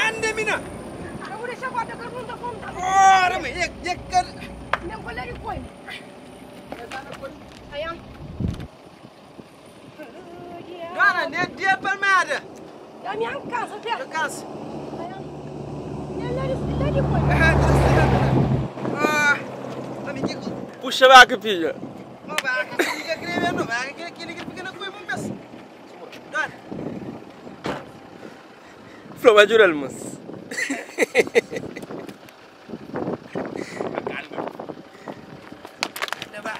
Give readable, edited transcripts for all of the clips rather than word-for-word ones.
Anda mina. Ka bu dexa guarda karbon ta konta. Ora ma e e kar. Nem ko lari koi. Ayan. Dona, ne dia palmada. Ya mi an cansa te. Eu canso. Ayan. Ne lari lari koi. Ah, ami que Puxa vaca, filha. Não vai, que liga creme, não vai, que que liga fica na coi bom pes. Dona. Flor vai jurar, moço. Anda vai.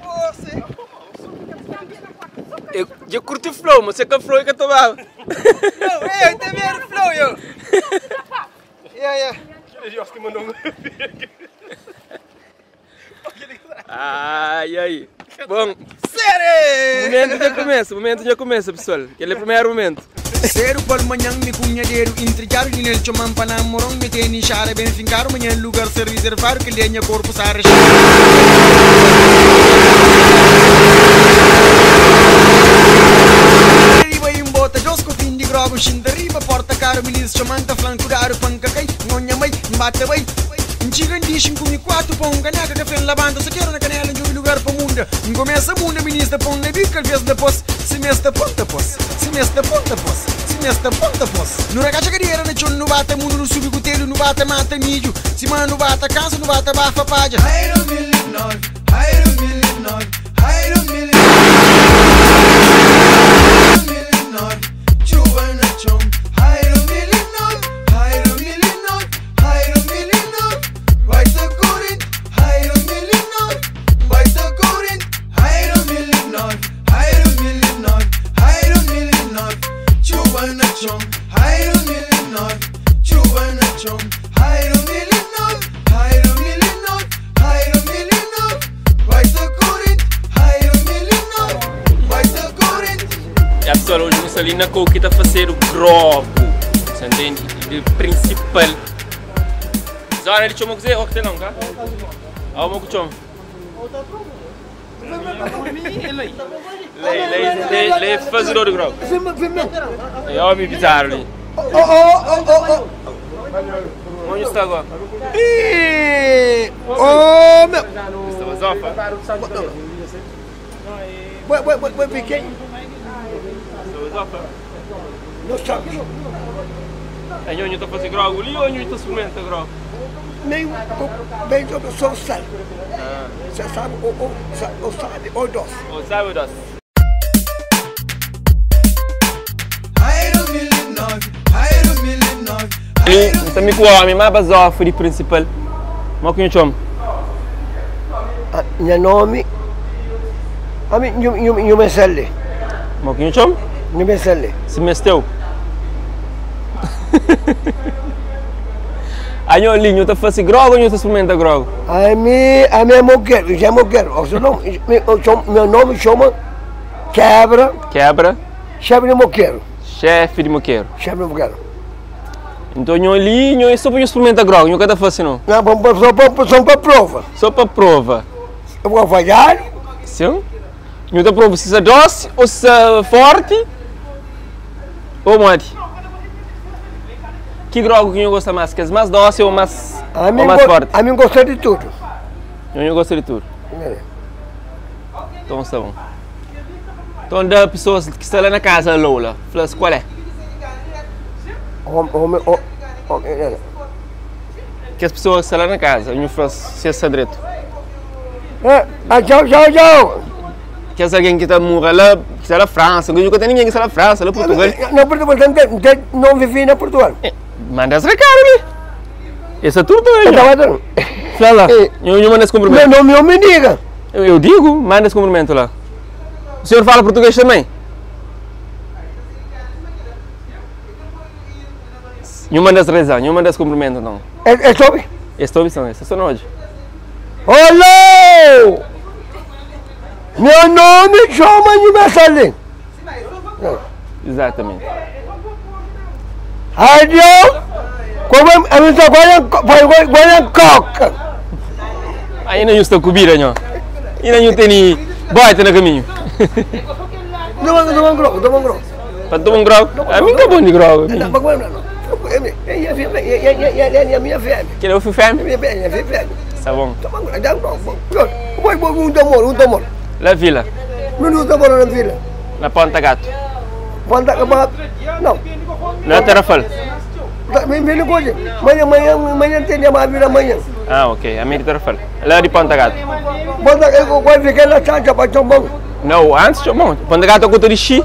Força. Eu, eu curto flow, mas você que flow é que eu tomava. Não, eu também era flow, eu. Yeah, yeah. Ai, ai. Bom, Sério? momento já começa, momento já começa, pessoal. Aquele é o primeiro momento. Cedo pal manhã me cunhadeiro Intrigaram e nele chamam pa namorão Me tem inchada bem fincado Manhã lugar ser reservado Que lenha corpo sara Riba em bota dos cofim de grogo Xinta riba porta caro Milis chamanta flanco daro panca cai Ngonha mãe bate bem Nchigan dixin comi quatro pão caneca café lavanda Só quero na canela um lugar pa munda Começa munda ministra pão na bica Vez depois se mesta ponta pos Se mesta ponta pos Se mesta ponta pos No ragacha cadeira na chon no bata mundo no subi cutelo no bata mata milho Se mano bata cansa no bata bafa paja E a pessoal, hoje nós ali na Coca está a fazer o grogo. Você entende? De principal. Zona ele chama o que o que não, cá? Ah, o que chama? Lei, lei, lei, lei, fazedor de grogo. É homem bizarro ali. Oh, oh, oh, oh, oh. Onde está agora? Ih, oh, meu. Está bazofa? Ué, ué, ué, ué, quem? Está bazofa? Não sabes. A nho está a fazer grogo ali ou a nho está a experimentar grogo? Nem bem sobre só sal. Você sabe ou, ou, ou sabe ou doce. Ou sabe ou doce? Ali, também com o homem, mais bazofa de principal. Mas que nho chama? Meu nome. A mim, eu, eu, eu me sele. Mas que nho chama? Eu me sele. Se mesteu. A nho ali, nho tá fazendo grogo ou nho tá experimentando grogo? A mim, a mim é moqueiro, já é moqueiro. O seu nome, meu nome chama Quebra, Quebra, chefe de moqueiro. chefe de moqueiro. Chefe de moqueiro. Então nho ali, nho é só para nho experimentar grogo, nho cada fazendo não. Não, vamos só para só para prova. Só para prova. Eu vou falhar. Sim? Nho tá prova se é doce ou se é forte ou mate. Que grogo que nho gosta mais? Que é mais doce ou mais, A mim, ou mais forte? a mim gosta de tudo. Nho gosta de tudo. Então está bom. Então da pessoas que está lá na casa, Lola, fala qual é? Homem, homem, homem. Que as pessoas que estão lá na casa, nho fala se é sadreto. É, ah, tchau, tchau, tchau. Que é alguém que está morrendo lá, que está na França, não tem ninguém que está na França, lá Portugal. Não, Portugal, não, não vivi na Portugal. É, Manda esse recado ali. Esse é tudo também. Eu tava dando. Fala lá. É. Eu, eu mando esse Meu cumprimento. nome não me diga. Eu digo, manda esse cumprimento lá. O senhor fala português também? Não manda esse rezar, não manda esse cumprimento não. É, é sobre? Esse é opção, esse é só hoje. Olá! Meu nome chama de Messalim. Exatamente. Rádio, como a gente agora coca. Ainda nhu sta ku bida nho. Inda nhu teni boita na kaminhu. Toma toma un grogu, toma un grogu. Pa toma un grogu? Ami ka bon di grogu. Kel é o fifemi? Sta bon. La vila. Na Ponta Gato. Na Tarrafal. Ah, ok. Ami di Tarrafal. La di Ponta Gato. Não, antes, bom, Ponta Gato ku ta dixi,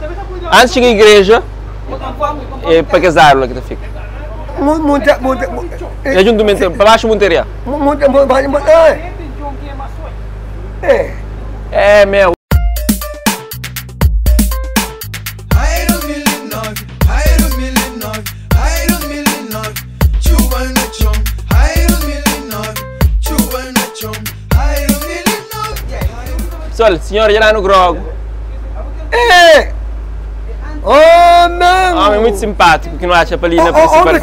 antes txiga igreja, é pa kes árvore ki ta fika. É junto do pa baixo Monteria. É meu. Ai 2009, ai 2009, ai 2009, txuba na txon. Ai 2009, txuba na txon. Ai 2009. Pessoal, senhora já lá no grogo. É! Homem! Homem muito simpático que não acha para ali na principal.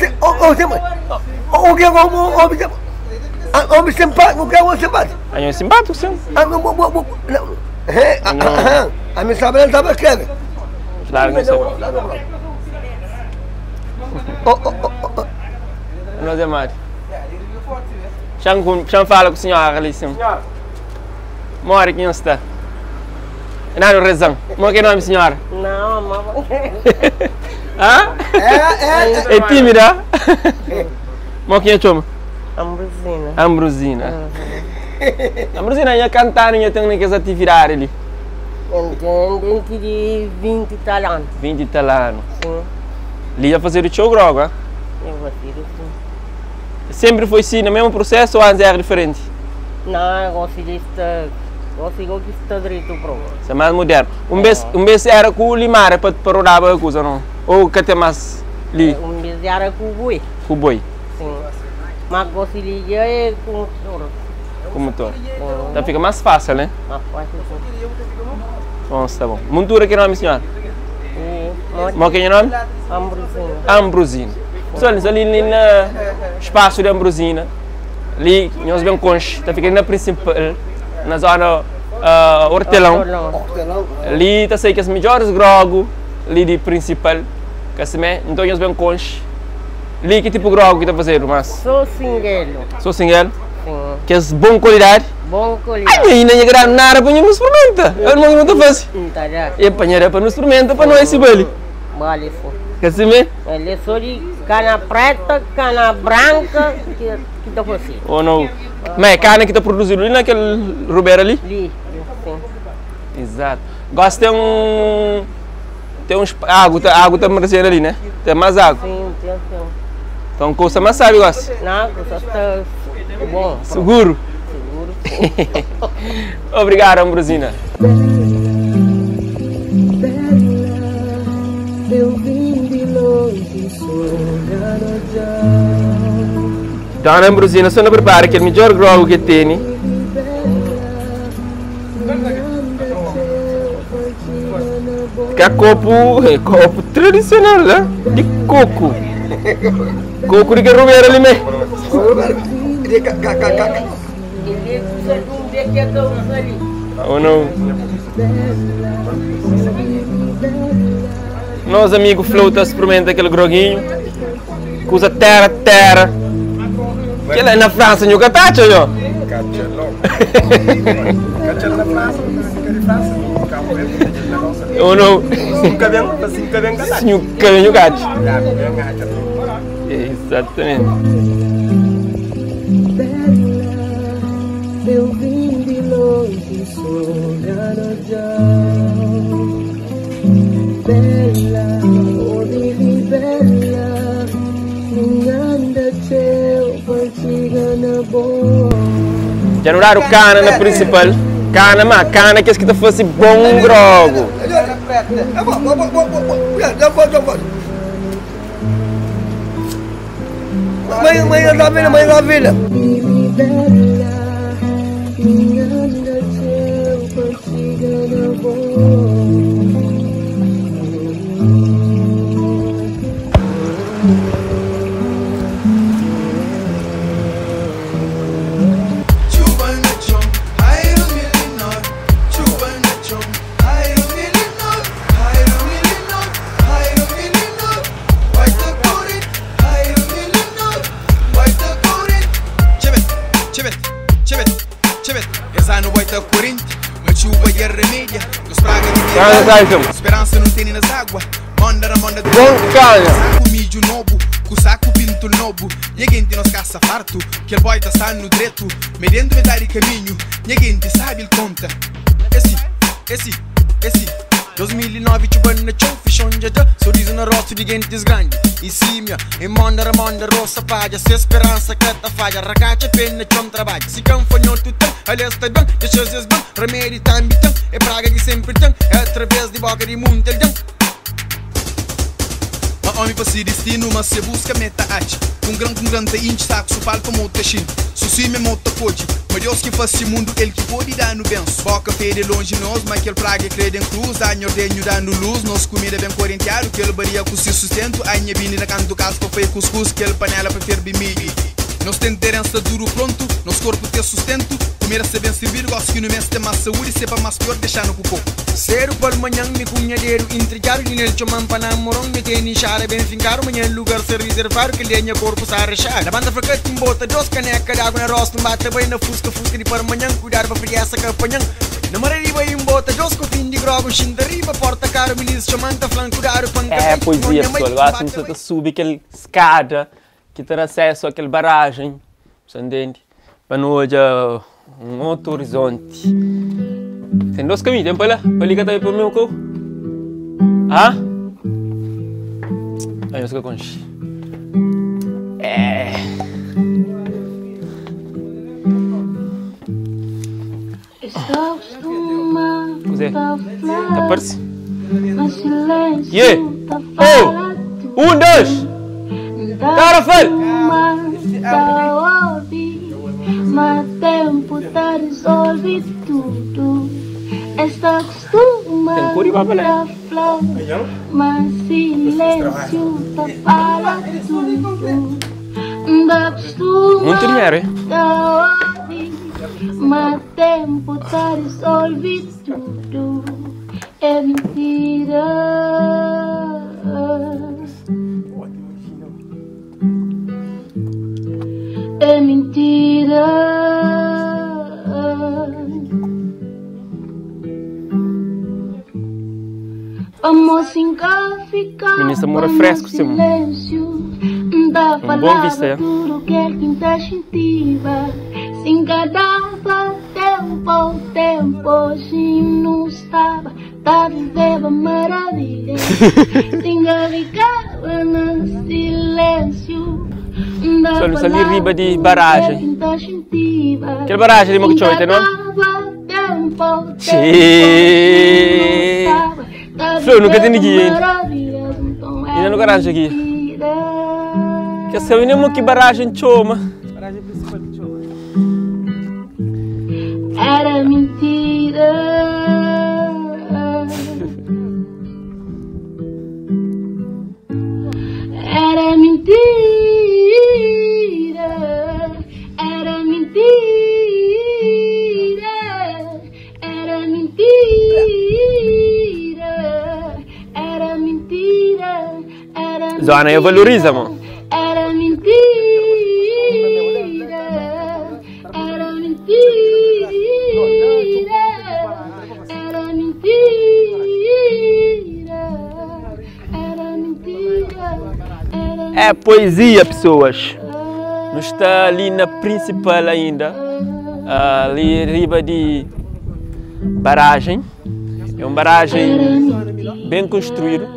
Homem simpático, o que é homem simpático? Aí é simpático, sim. A mim sabe, não sabe escrever. Claro que não sabe. Nós é Mário. Chama fala com a senhora ali, sim. Mora que não está. Não, rezão. Como é que é o nome, senhora? Não, mas... Hã? É tímida? Como é que chama? Ambrosina. Ambrosina. Ambrosina, ia cantar, ia ter aquelas atividades ali. Entende? De 20 talanos. 20 talanos. Sim. Ali ia fazer o show grogo, hein? Eu vou fazer, sim. Sempre foi assim, no mesmo processo ou antes era diferente? Não, eu gosto de estar... Eu que está direito para Isso é mais moderno. Um vez era com o limar para rodar a coisa, não? Ou que tem mais ali? Um vez era com o boi. Com o boi? Sim. Mas gosto de é com o motor. Com o motor. Então fica mais fácil, né? Mais fácil, sim. Bom, está bom. Montura que é nome, senhora? Qual que é o nome? Ambrosina. Ambrosina. Pessoal, ali no espaço de Ambrosina, ali, nós bem conche, está ficando na principal, na zona Hortelão. Ali está sei que as melhores grogo ali de principal, que assim, então nós bem conche. Ali que tipo grogo que está fazendo, mas? Sou singuelo. Sou singuelo? Sim. Que é bom qualidade? Bom qualidade. Ai, ainda não grava nada para não experimenta. Eu não estou fazendo. Tá já. E apanhar para não experimenta para não é esse bali. Vale, sim. Que assim mesmo? Ele é só de cana preta, cana branca, que está fazendo. Ou não? Mas é cana que está produzindo ali naquele Rubeiro ali? Ali, sim. Exato. Gosto tem um... Tem uns... Água está merecendo ali, né? Tem mais água. Sim, tem, sim. Então, custa mais sabe, gosto? Não, custa está bom. Seguro? Seguro. Obrigado, Ambrosina. Dona Ambrosina, só não prepara aquele melhor grogo que tem. Que é copo, copo tradicional, né? De coco. Coco de Rubeiro ali mesmo. Ou não? Nosso amigo Flauta experimenta aquele groguinho. Que usa terra, terra. Que lá na França, nunca tacha, ó. Ou não? Nunca vem, nunca Exatamente. Eu vim de longe, sou garotão. Bela, oh baby, bela, minha teu, partiga na boa. Já não dá cana na principal. Cana, mas cana que é que te fosse bom grogo. Mãe, da vila, mãe da vila. Txuba na txon, Kana sai sim. Speransa nu tene nas água Monda na monda Bom cana. Saco milho novo Com saco pinto novo Nha gente nos caça farto Que boy tá sano dreto Medendo metade caminho Nha gente sabe ele conta Esse, esse, esse 2009 chuva na chão, fichão já dá Sorriso na rosto de gentes grande E símia, e monda, ramonda, roça falha Se esperança que tá falha Racacha pena, chão trabalho Se cão fanhoto tem, aliás tá bem Deixa as bem, remédio também tem É praga que sempre tem É através de boca de muito ele tem Ma homem pa si destino, mas se busca meta ate. Com gran ta inch saco, su palpa mota shin. Su si me mota pode. Mas Deus que faz esse mundo, ele que pode dar no benço. Boca feia de longe nós, mas aquele praga crede em cruz. A ordenho dando luz, nos comida bem corintiado. Que ele baria com seu sustento. A minha bini na canto casco foi cuscuz, que ele panela pra ferver milho. Nós tem herança duro pronto, nosso corpo tem sustento. Comer a ser bem servido, gosto que no mês tem mais saúde, sepa mais pior, deixar no cocô. Zero por manhã, me cunhadeiro intrigado, e nele chamam pa namorão, me tem inchada bem fincado, manhã lugar ser reservado, que lenha corpo sa rachado. Na banda fraca, timbota, dos caneca d'água na rosto, bate bem na fusca, fusca de para manhã, cuidar pra friaça capanhã. Na marariba embota, dos cofim de grogo, xinta riba, porta caro, milícia, chamanta, flanco, daro, panca. É poesia, pessoal. Eu acho que você sube aquela escada que tem acesso àquela barragem, você entende? Para não olhar um outro horizonte. Tem dois caminhos, tem para lá, para ali que está para o meu cu. Ah? Aí você conche. É. Zé, tá parece? Yeah. Oh! Um, dois! Cara, filho! Mas tempo tá resolve tudo. Esta costuma Tem flor, mas silêncio tá para tudo. Da costuma Muito dinheiro, hein? tá ouvir, mas tempo tá resolve tudo. É mentira. É mentira. Vamos ficar. Ministra mora fresco, sim. Silêncio. Da Um bom vista, é. tudo que Sem cada tempo, tempo, se não estava, tá vivendo maravilha. Sem ficar no silêncio. Só não ali riba de barragem. Aquela barragem de Mocochoita, não? Xiii. Flor, nunca tem guia, hein? Ainda não garagem aqui. Que sabe nem que barragem chama. Barragem principal de chama. Era mentira. Era mentira. Era mentira. Era mentira. Era mentira. Era mentira. Zona, eu valoriza, mano. Era mentira. Era mentira. Era mentira. Era mentira. É poesia, pessoas. Não está ali na principal ainda. Ali riba de barragem. É uma barragem bem construída.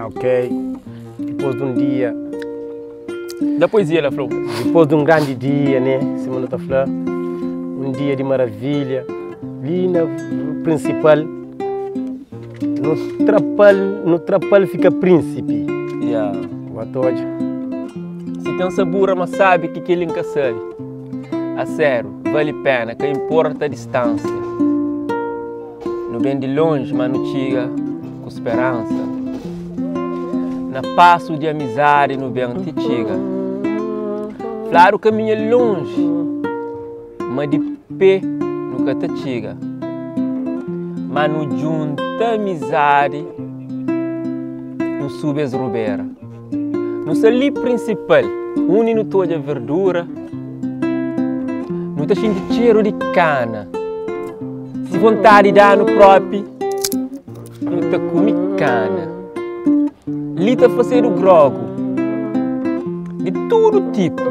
Ok. Depois de um dia. Da poesia, ela falou. Depois de um grande dia, né? Semana tá falando. Um dia de maravilha. Ali na principal. No trapal fica príncipe. Yeah. Boa tarde. Se tem sabor, mas sabe que ele nunca sabe. A sério, vale a pena, que importa a distância. No bem de longe, mas não chega com esperança. Na passo de amizade, no bem te chega. Claro, o caminho é longe, mas de pé nunca te chega. Mas não junta amizade, não sube as rubeiras. No sali principal, une no toda a verdura, Nu ta xinti txeru di kana. Si vontadi da-nu propi, nu ta kume kana. Li ta fasedu grogu di tudu tipu.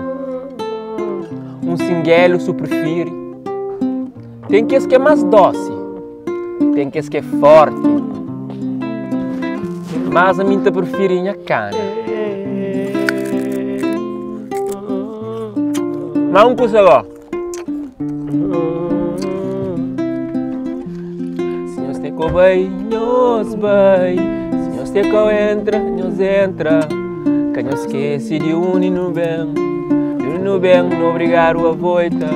Un singelu su prifiri. Ten kes ki é más dósi, ten kes ki é fórti. Mas ami N ta prifiri nha kana. Má un kusa gó. Si nhos ten ko bai, nhos bai. Si nhos ten ko entra, nhos entra. Ka nhos skese di undi nu ben. Di undi nu ben, nu obrigadu a volta.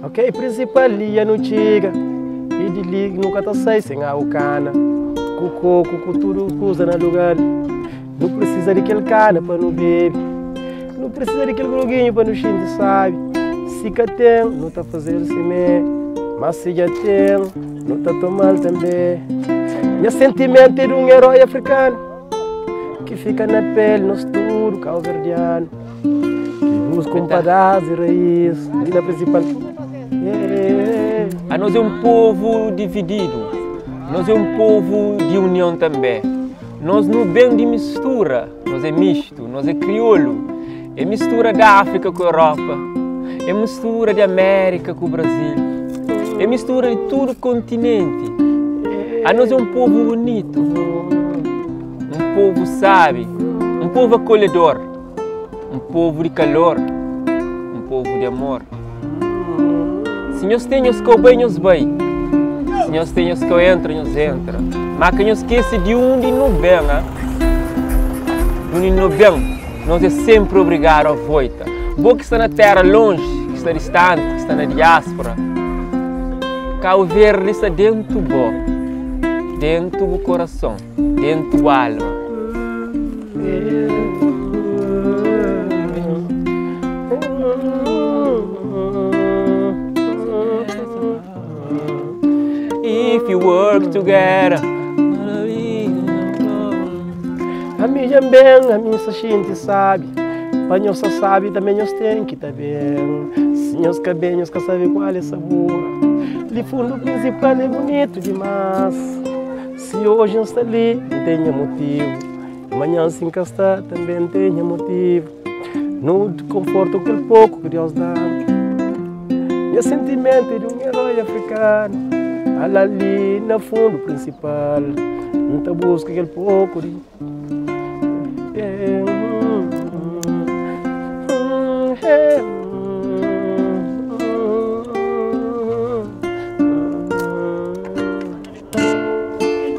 Ok, prinsipal lia nu txiga I di li nu ka ta sai sen agu kana Ku koku ku tudu kuza na lugar Nu prisiza di kel kana pa nu bebe Nu prisiza di kel groginhu pa nu xinti sabi Si ka ten, nu ta faze-l simé Ma si dja ten, nu ta toma-l tanbe Nha sentimentu é di un eroi afrikanu Ki fika na peli nos tudu kauverdianu Ki buska un padás di raís li na prinsipal. Anos é un povu divididu, nos é un povu di union tanbê. Nos nu ben di mistura, nos é mistu, nos é kriolu. É mistura di Áfrika ku Europa, é mistura di Amérika ku Brazil, é mistura di tudu kontinenti. Anos é un povu bunitu, un povu sábi, un povu akolhedor. Un povu di kalor, un povu di amor. Si nhos ten nhos kau bai, nhos bai. Si nhos ten nhos kau entra, nhos entra. Má ka nhos skese di undi nu ben, ha? Di undi nu ben, nos é sénpri obrigadu a volta. Bo ki sta na téra lonji, ki sta distanti, ki sta na diáspora, Kabu Verdi sta déntu bo, déntu bu korason. Dentu bu alma. If you work together. Ami dja N ben, ami N sta xinti sabi Pa nhos sta sabi, tanbe nhos ten ki ta ben Si nhos ka ben, nhos ka sabe kual é sabor Li fundu prinsipal é bunitu dimás Si oji N sta li, N ten nha motivu Manhan si N ka sta, tanbe N ten nha motivu Nu konforta ku kel poku ki Deus da-nu Nha sentimentu é di un eroi afrikanu Ala li na fundu prinsipal N ta buska kel poku di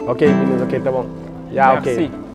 Ok, beleza, ok, tá bom. Ya, ok. Merci.